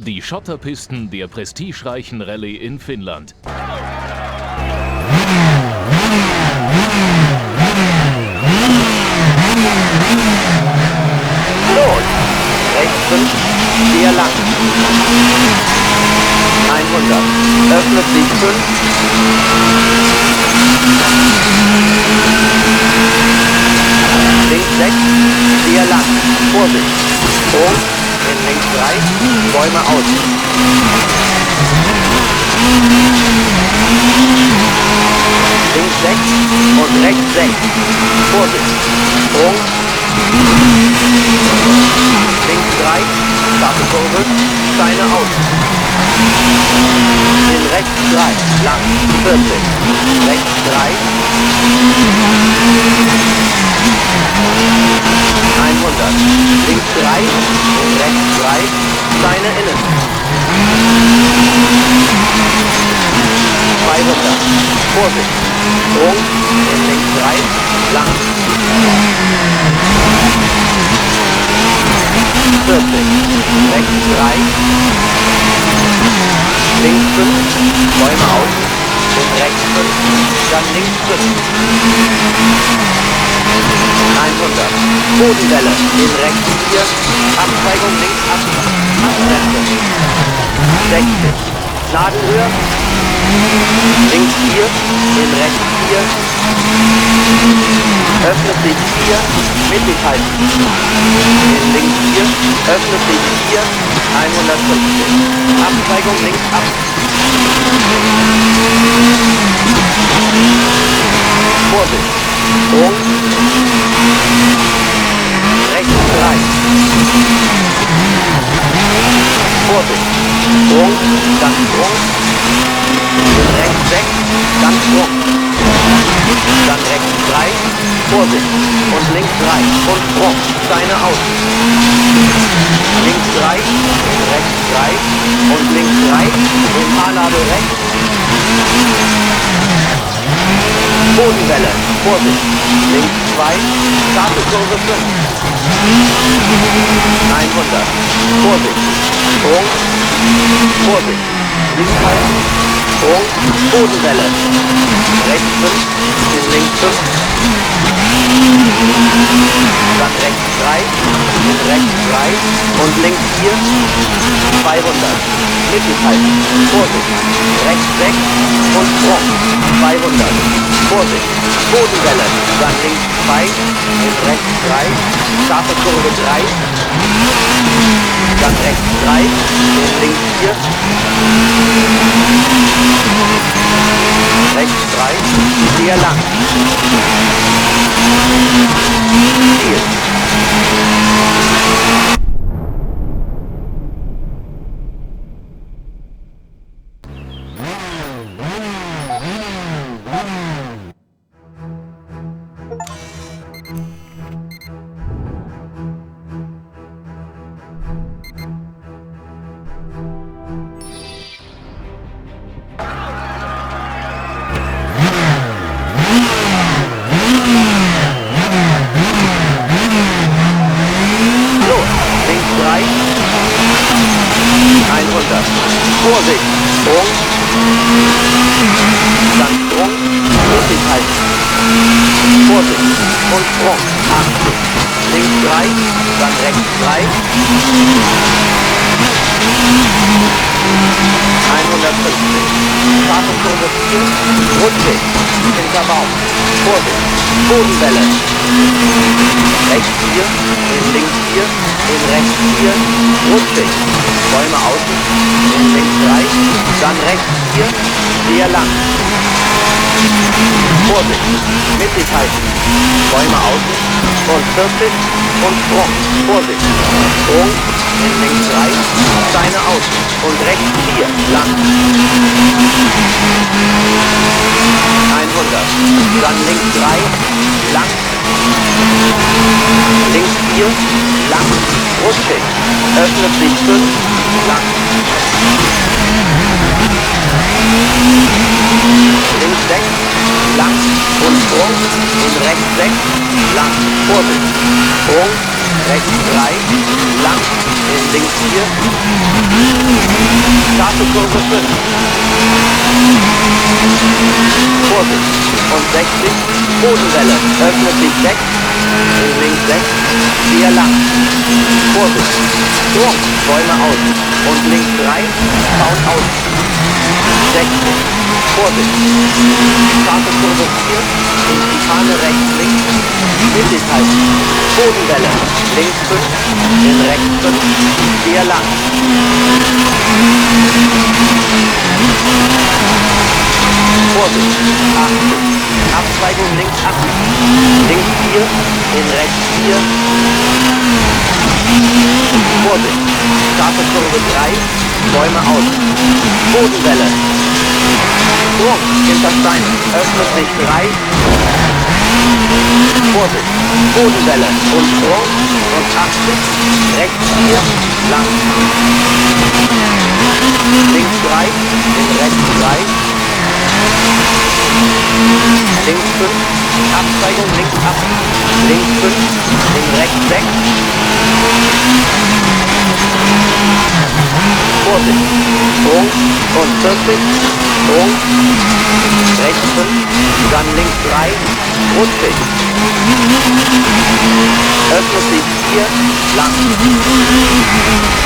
Die Schotterpisten der prestigereichen Rallye in Finnland. Los! Rechts 5, sehr lang. 100. Öffnet sich 5. Links 6, sehr lang. Vorsicht. Sprung in links 3, Bäume aus. Links 6 und rechts 6. Vorsicht. Sprung. Links 3, scharfe Kurve, Steine aus. In rechts 3, lang, 40. Rechts 3. 100. Links 3, in rechts 3, Steine innen. 200. Vorsicht. Sprung, in links 3, lang. 40. Rechts 3. Links 5, Bäume außen, in rechts 5, dann links 5. 100. Bodenwelle, in rechts 4, Abzweigung links ab, Abbremse. 60. Nadelöhr, links 4, in rechts 4, öffnet sich 4, mittig halten. In links 4, öffnet sich 4, 150. Abzweigung links ab. Vorsicht. Sprung. Rechts 3. Vorsicht. Sprung, dann Sprung. Rechts 6, dann Sprung. Dann rechts 3, Vorsicht. Und links 3 und Sprung. Steine aus. Links 3, rechts 3 und links 3. In Haarnadel rechts. Bodenwelle, Vorsicht. Links 2, scharfe Kurve 5. 100. Vorsicht. Sprung. Vorsicht. Links halten. Sprung. Bodenwelle. Rechts 5, in links 5. Dann rechts 3, in rechts 3 und links 4. 200. Mittig halten. Vorsicht. Rechts 6 und Sprung. 200. Vorsicht. Bodenwelle. Dann links 2, in rechts 3, scharfe Kurve 3. Dann rechts 3, in links 4. Rechts 3, sehr lang. Ziel. Los, links 3, 100. Vorsicht, Sprung, dann Sprung, mittig halten. Vorsicht und Sprung, 80. Links 3, dann rechts 3. 150. Scharfe Kurve 4, rutschig, hinter Baum. Vorsicht, Bodenwelle. Rechts 4, in links 4, in rechts 4, rutschig. Bäume außen, in links 3, dann rechts 4, sehr lang. Vorsicht, mittig halten. Bäume außen und 40 und Sprung. Vorsicht, Sprung, in links 3, Steine außen und rechts 4, lang. 100, dann links 3, lang. Links 4, lang, rutschig, öffnet sich 5, lang. Links 6, lang und Sprung, in rechts 6, lang, Vorsicht, Sprung, rechts 3, lang, in Links 4. Scharfe Kurve 5. Vorsicht. Und 60. Bodenwelle. Öffnet sich 6. In links 6. Sehr lang. Vorsicht. Sprung. Bäume aus. Und links 3. Zaun aus. 60. Vorsicht. Scharfe Kurve 4. In Schikane rechts links. Mittig halten. Bodenwelle. Links 5. In rechts 5. Sehr lang. Vorsicht. 80. Abzweigung links 8. Links 4. In rechts 4. Vorsicht. Scharfe Kurve 3. Bäume aus. Bodenwelle. Sprung. Hinter Stein. Öffnet sich 3. Vorsicht. Bodenwelle. Und Sprung. Und 80. Rechts 4. Lang. Links 3. In rechts 3. Links 5. Abzweigung links 8. Links 5. In rechts 6. Vorsicht. Sprung. Und 40. Sprung. Rechts 5. Dann links 3. Rutschig. Öffnet sich 4. Lang.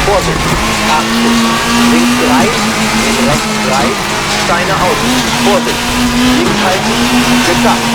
Vorsicht. 80. Links 3. In rechts 3. Steine aus. Vorsicht. Links halten. Geschafft.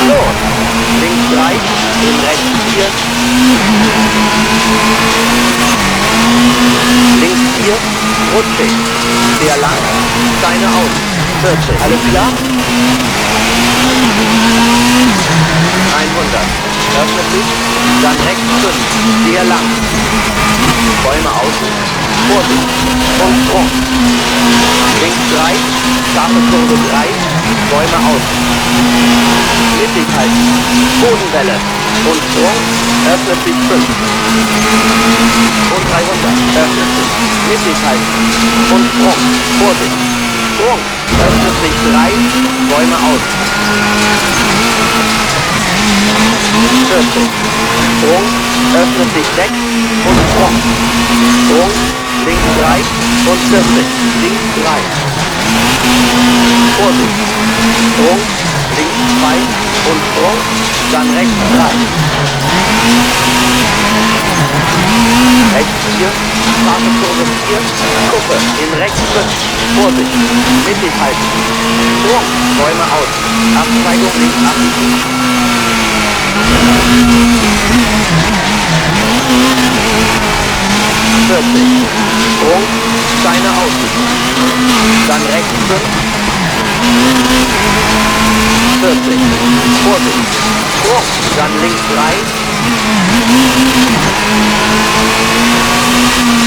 Los. Links 3, in rechts 4. Links 4, rutschig. Sehr lang. Steine aus. 40. Alles klar? 100. Öffnet sich. Dann rechts 5. Sehr lang. Bäume außen. Vorsicht. Und Sprung. Links 3. Scharfe Kurve 3. Bäume außen. Mittig halten. Bodenwelle. Und Sprung. Öffnet sich 5. Und 300. Öffnet sich. Mittig halten. Und Sprung. Vorsicht. Sprung. Öffnet sich 3. Bäume aus. 40. Sprung. Öffnet sich 6. Und Sprung. Sprung. Links 3. Und 40. Links 3. Vorsicht. Sprung. Links 2. Und Sprung. Dann rechts 3. Rechts 4. Scharfe Kurve 4. Kuppe. In rechts 5. Vorsicht. Mittig halten. Sprung. Bäume aus. Abzweigung links 8. 40. Sprung. Steine außen. Dann rechts 5. 40. Vorsicht. Sprung. Dann links 3.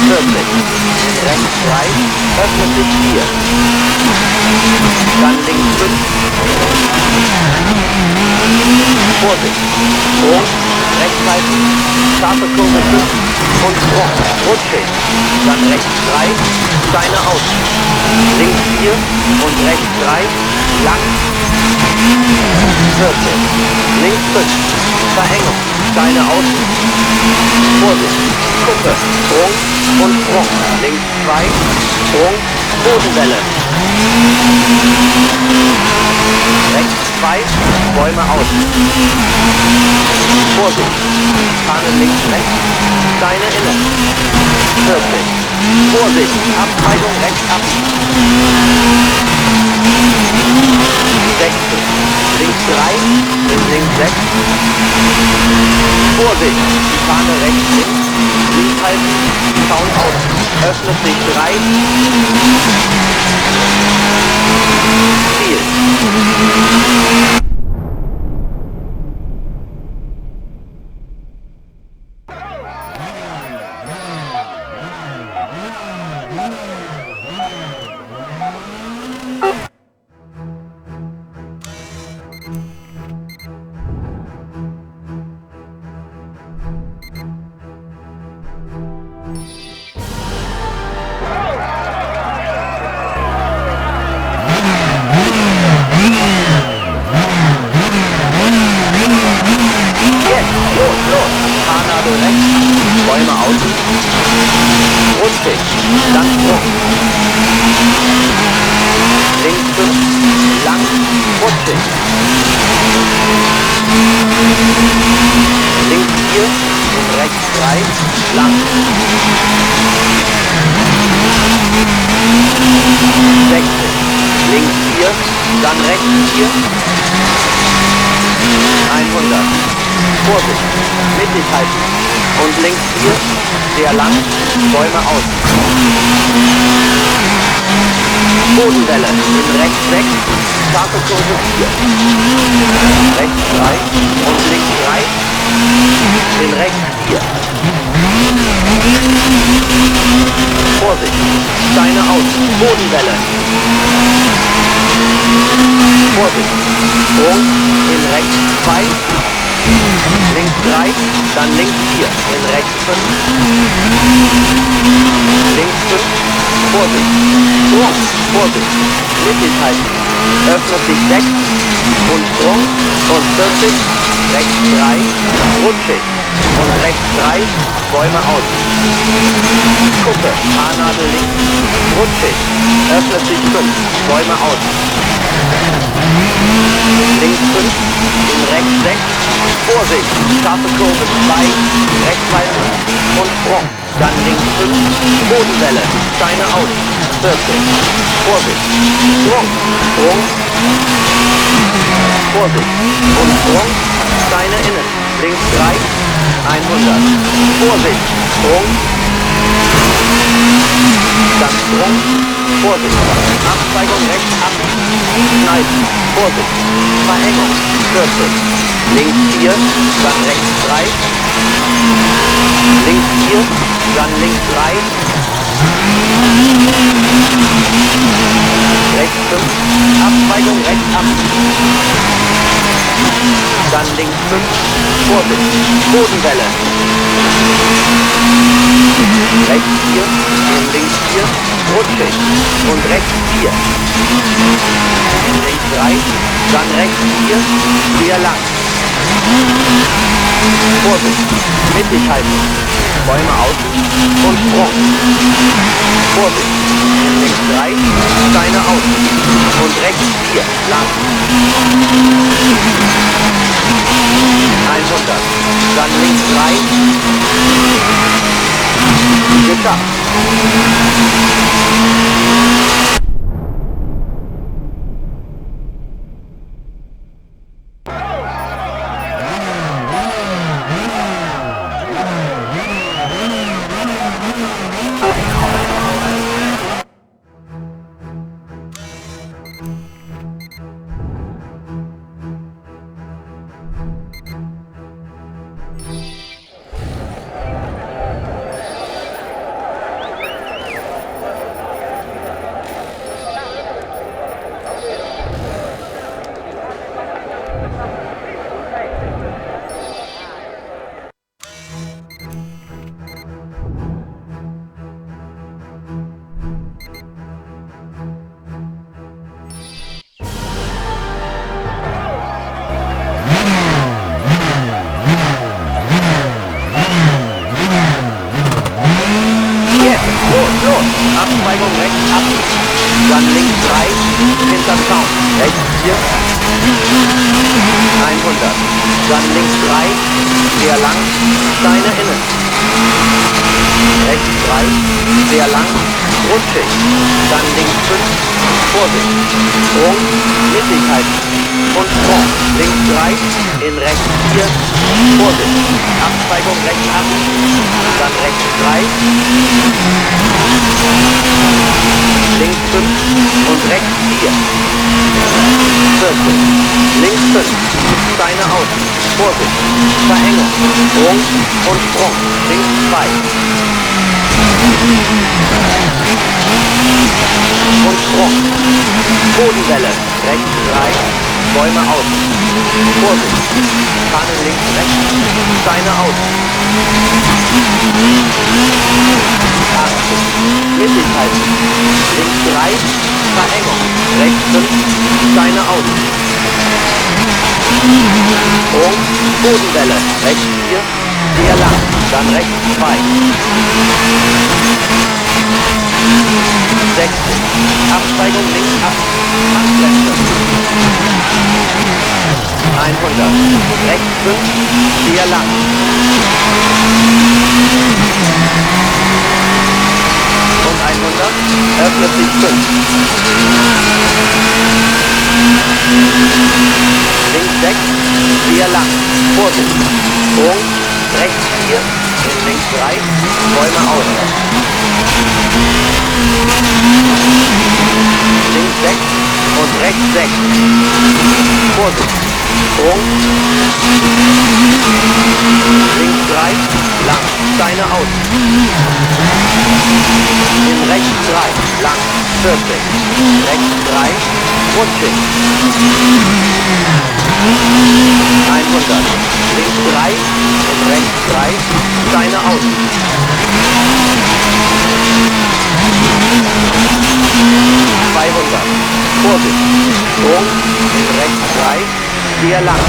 40. Rechts 3. Öffnet sich 4. Dann links 5. Vorsicht. Sprung. Rechts halten. Scharfe Kurve 5. Und Sprung. Rutschig. Dann rechts 3. Steine aus. Links 4. Und rechts 3. Lang. 40. Links 5. Verengung. Steine außen. Vorsicht. Kuppe. Sprung und Sprung. Links 2. Sprung. Bodenwelle. Rechts 2. Bäume aus. Vorsicht. Fahne links rechts. Steine innen. 40. Vorsicht, Abzweigung rechts ab. 60, links 3, in links 6. Vorsicht, Schikane rechts links, links halten, Zaun aus, öffnet sich 3. Ziel. Jetzt, los, los! Haarnadel rechts, Bäume außen, rutschig, dann Sprung. Links 5, lang, rutschig. Links 4 und rechts 3, lang. 60, links 4, dann rechts 4, 100. Vorsicht, mittig halten. Und links 4, sehr lang, Bäume aus. Bodenwelle in rechts 6, scharfe Kurve 4. Rechts 3 und links 3, in rechts 4. Vorsicht, Steine aus, Bodenwelle. Vorsicht, Sprung in rechts 2, links 3, dann links 4, in rechts 5, links 5, Vorsicht, Sprung, Vorsicht, mittig halten, öffnet sich 6 und Sprung und 40, rechts 3, rutschig und rechts 3, Bäume aus. Kuppe, Haarnadel links, rutschig, öffnet sich 5, Bäume aus. Links 5, in rechts 6, Vorsicht, scharfe Kurve 2, rechts halten und Sprung. Dann links 5, Bodenwelle, Steine aus, 40, Vorsicht, Sprung, Sprung, Vorsicht und Sprung, Steine innen, links 3, 100, Vorsicht, Sprung, dann Sprung, Vorsicht, Abzweigung rechts ab, schneiden, Vorsicht, Verengung, 40, links 4, dann rechts 3, links 4, dann links 3, rechts 5, Abzweigung rechts ab, dann links 5, Vorsicht, Bodenwelle, rechts 4, in links 4, rutschig und rechts 4, in links 3, dann rechts 4, sehr lang. Vorsicht, mittig halten, Bäume außen und Sprung. Vorsicht, in links 3, Steine außen und rechts 4, lang. 100, dann links 3, geschafft. Abzweigung rechts ab, dann links 3, hinter Zaun, rechts 4, 100, dann links 3, sehr lang, Steine innen. Rechts 3, sehr lang, rutschig. Dann links 5, Vorsicht. Sprung, mittig halten. Und Sprung. Links 3, in rechts 4, Vorsicht. Abzweigung rechts 8, dann rechts 3, links 5 und rechts 4. 40, links 5, Steine außen, Vorsicht, Verengung, Sprung und Sprung, links 2. Und Sprung, Bodenwelle, rechts 3, Bäume außen, Vorsicht, Fahnen links rechts, Steine außen. 80, mittig halten, links 3, Verengung, rechts 5, Steine außen. Sprung, Bodenwelle, rechts 4, sehr lang, dann rechts 2. 60, Abzweigung links 8, Handbremse. 100, rechts 5, sehr lang. Und 100, öffnet sich 5. Links 6, sehr lang, Vorsicht. Sprung, rechts 4, in links 3, Bäume außen. Links 6 und rechts 6. Vorsicht. Sprung. Links 3, lang, Steine außen. In rechts 3, lang, 40. Rechts 3, rutschig. 100. Links 3, in rechts 3, Steine außen. 200. Vorsicht. Sprung, in rechts 3, sehr lang.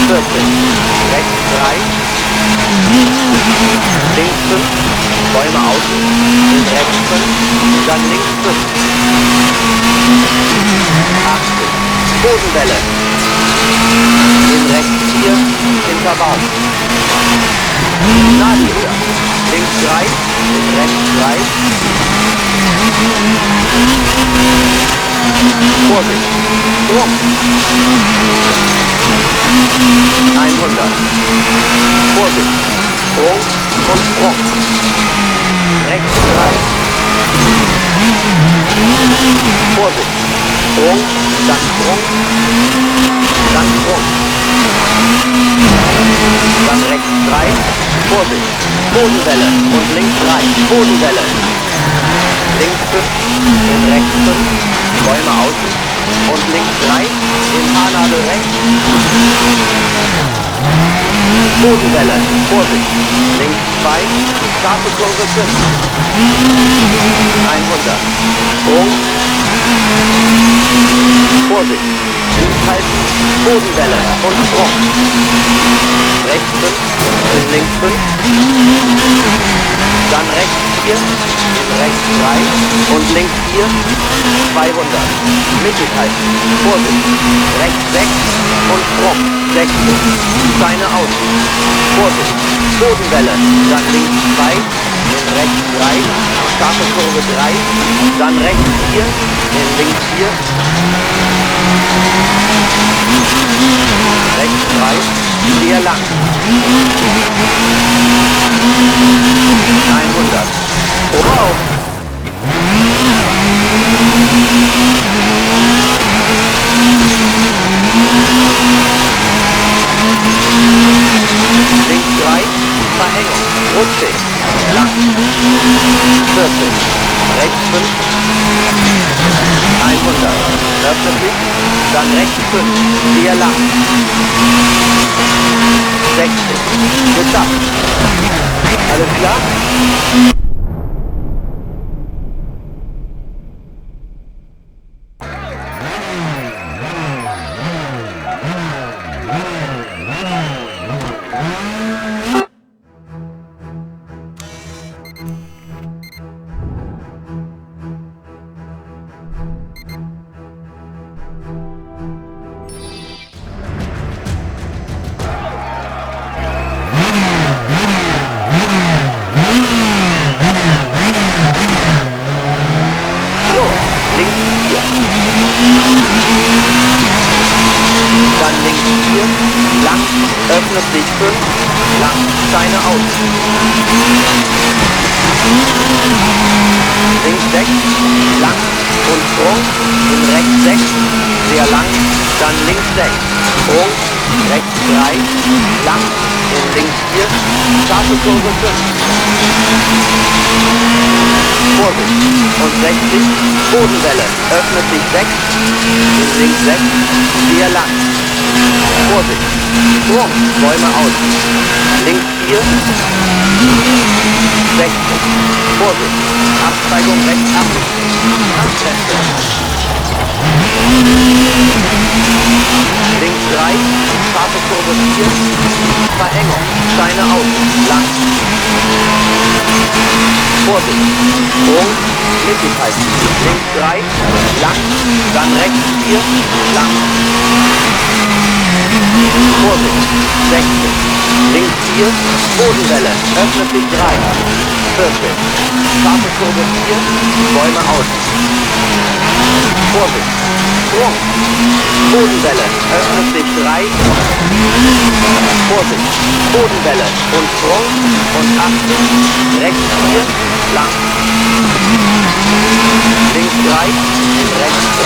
40. Rechts 3, links 5, Bäume außen, in rechts 5, dann links 5. 80. Bodenwelle. In rechts 4, hinter Baum. Nadelöhr. Links 3, in rechts 3. Vorsicht. Sprung. 100. Vorsicht. Sprung und Sprung. Rechts 3. Vorsicht. Sprung, dann Sprung, dann Sprung. Dann rechts 3. Vorsicht. Bodenwelle und links 3. Bodenwelle. Links 5, in rechts 5, Bäume außen und links 3, in Haarnadel rechts. Bodenwelle, Vorsicht. Links 2, scharfe Kurve 5. 100. Sprung. Vorsicht. Links halten, Bodenwelle und Sprung. Rechts 5, in links 5. Dann rechts 4, in rechts 3 und links 4, 200. Mittig halten, Vorsicht. Rechts 6 und Sprung, 60. Steine außen. Vorsicht. Bodenwelle, dann links 2, in rechts 3, scharfe Kurve 3, dann rechts 4, in links 4, rechts 3, sehr lang. 100. Wow. Links 3, Verengung, rutschig, lang. 40, rechts 5, 100, öffnet sich, dann rechts 5, sehr lang. 60, geschafft. Alles klar? Öffnet sich 5, lang, Steine aus. Links 6, lang und Sprung, in rechts 6, sehr lang, dann links 6, Sprung, rechts 3, lang, in links 4, scharfe Kurve 5. Vorsicht, und 60, Bodenwelle, öffnet sich 6, in links 6, sehr lang. Vorsicht, Sprung, Bäume aus. Links 4, 60, Vorsicht, Abzweigung rechts ab, Handbremse. Links 3, scharfe Kurve 4, Verengung, Steine aus, lang. Vorsicht, Sprung, mittig halten. Links 3, lang, dann rechts 4, lang. Vorsicht, 60, links 4, Bodenwelle, öffnet sich 3, 40, scharfe Kurve 4, Bäume aus. Vorsicht, Sprung, Bodenwelle, öffnet sich 3, Vorsicht, Bodenwelle und Sprung und 80, rechts 4, lang. Links 3, in rechts 3,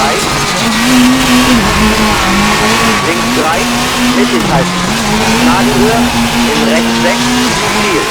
links 3, mittig halten. Nadelöhr, in rechts 6, zu viel.